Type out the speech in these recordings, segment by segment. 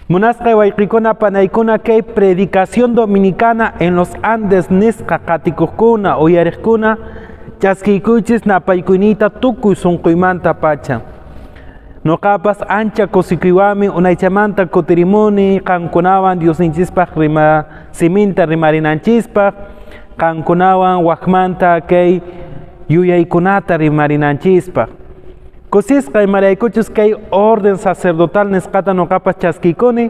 Munasqay wayqikuna panaykuna kay predicación dominicana en los Andes nisqa qatikuqkuna uyariqkuna chaskiykuychis napaykuyniyta tukuy sunquymanta pacha. Nuqapas ancha kusikuywanmi unaychamanta kutirimuni qankunawan Diosninchispaq rima siminta rimarinanchispaq qankunawan wakmanta kay yuyaykunata rimarinanchispaq. Kusisqa imaraykuchus kay orden sacerdotal nisqata nuqapas chaskiykuni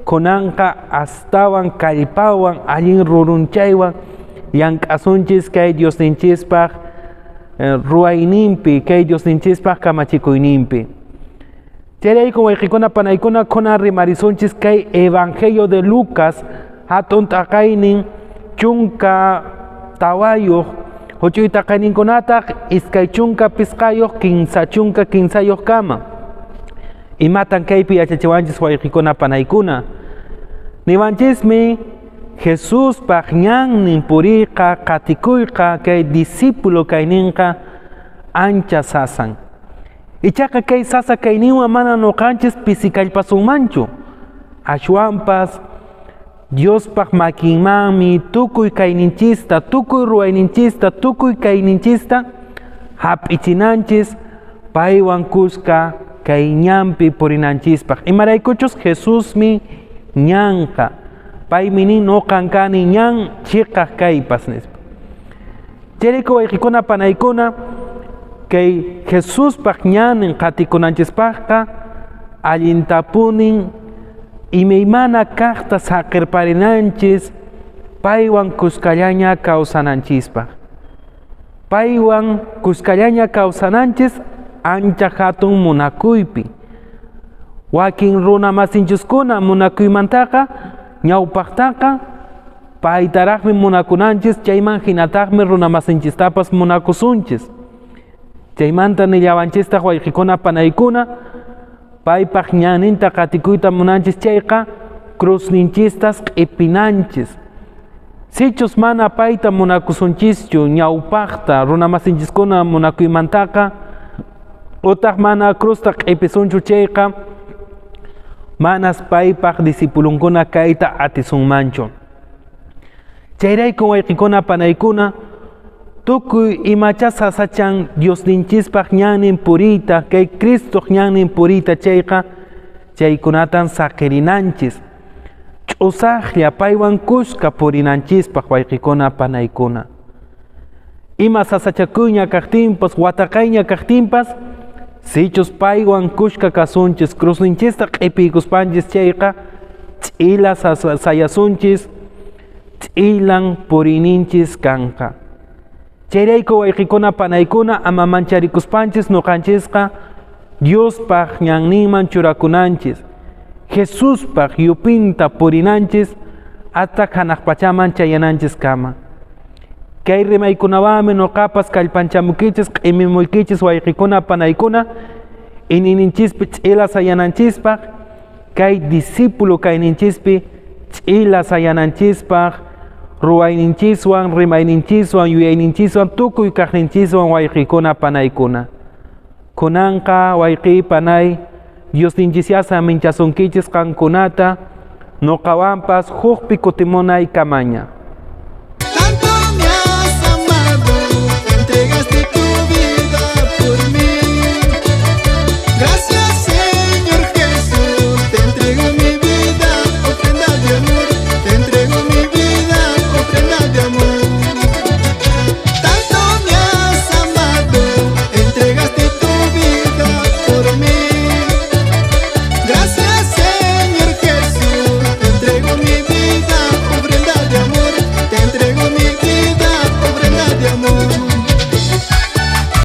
kunanqa astawan kallpawan allin rurunchaywan llank'asunchis kay Diosninchispaq ruwayninpi kay Diosninchispaq kamachikuyninpi. Chayrayku wayqikuna panaykuna kunan rimarisunchis kay Evangelio de Lucas hatun t'aqaynin 14 huch'uy t'aqayninkunataq 25 33 kama. Imatan kaypi yachachiwanchis wayqikuna panaykuna? Niwanchismi Jesuspaq ñannin puriyqa qatikuyqa kay discípulo kayninqa ancha sasan. Ichaqa kay sasa kayninwan mana nuqanchis pisikallpasunmanchu. Ashwanpas Diospaq makinmanmi tukuy kayninchista, tukuy ruwayninchista, tukuy kayninchista hap'ichinanchis paywan kuska kay ñanpi purinanchispaq. Imaraykuchus Jesusmi ñanqa. Paymi nin nuqan kani ñan chiqaq kaypas nispa. Chayrayku wayqikuna panaykuna kay Jesuspaq ñannin qatikunanchispaqqa allintapunin imaymana kaqta saqirparinanchis paywan kuskallaña kawsananchispaq. Paywan kuskallaña kawsananchis ancha hatun munakuypi. Wakin runa masinchiskuna munakuymantaqa ñawpaqtaqa paytaraqmi munakunanchis chayman hinataqmi runa masinchistapas munakusunchis. Chaymanta nillawanchistaq wayqikuna panaykuna paypaq ñanninta qatikuyta munanchis chayqa cruzninchistas q'ipinanchis. Sichus mana payta munakusunchischu ñawpaqta runa masinchiskuna munakuymantaqa utaq mana cruzta q'ipisunchu chayqa manas paypaq discipulunkuna kayta atisunmanchu. Chayrayku wayqikuna panaykuna tukuy imacha sasachan Diosninchispaq ñannin puriyta kay Cristoq ñannin puriyta chayqa chaykunatan saqirinanchis. Ch'usaqlla paywan kuska purinanchispaq wayqikuna panaykuna. Ima sasachakuyña kaqtinpas wataqayña kaqtinpas sichus paywan kuska kasunchis cruzninchista q'ipiykuspanchis chayqa ch'ila sayasunchis ch'ilan puriyninchis kanqa. Chayrayku wayqikuna panaykuna ama mancharikuspanchis nuqanchisqa Diospaq ñanninman churakunanchis Jesuspaq yupinta purinanchis hasta hanaq pachaman chayananchis kama. Kay rimaykunawanmi nuqapas kallpanchamukichis q'imimuykichis wayqikuna panaykuna iñiyninchispi ch'ila sayananchispaq kay discípulo kayninchispi ch'ila sayananchispaq ruwayninchiswan rimayninchiswan yuyayninchiswan tukuy kaqninchiswan wayqikuna panaykuna. Kunanqa wayqi panay Diosninchisyá saminchasunkichis qankunata nuqawanpas hukpi kutimunay kamaña.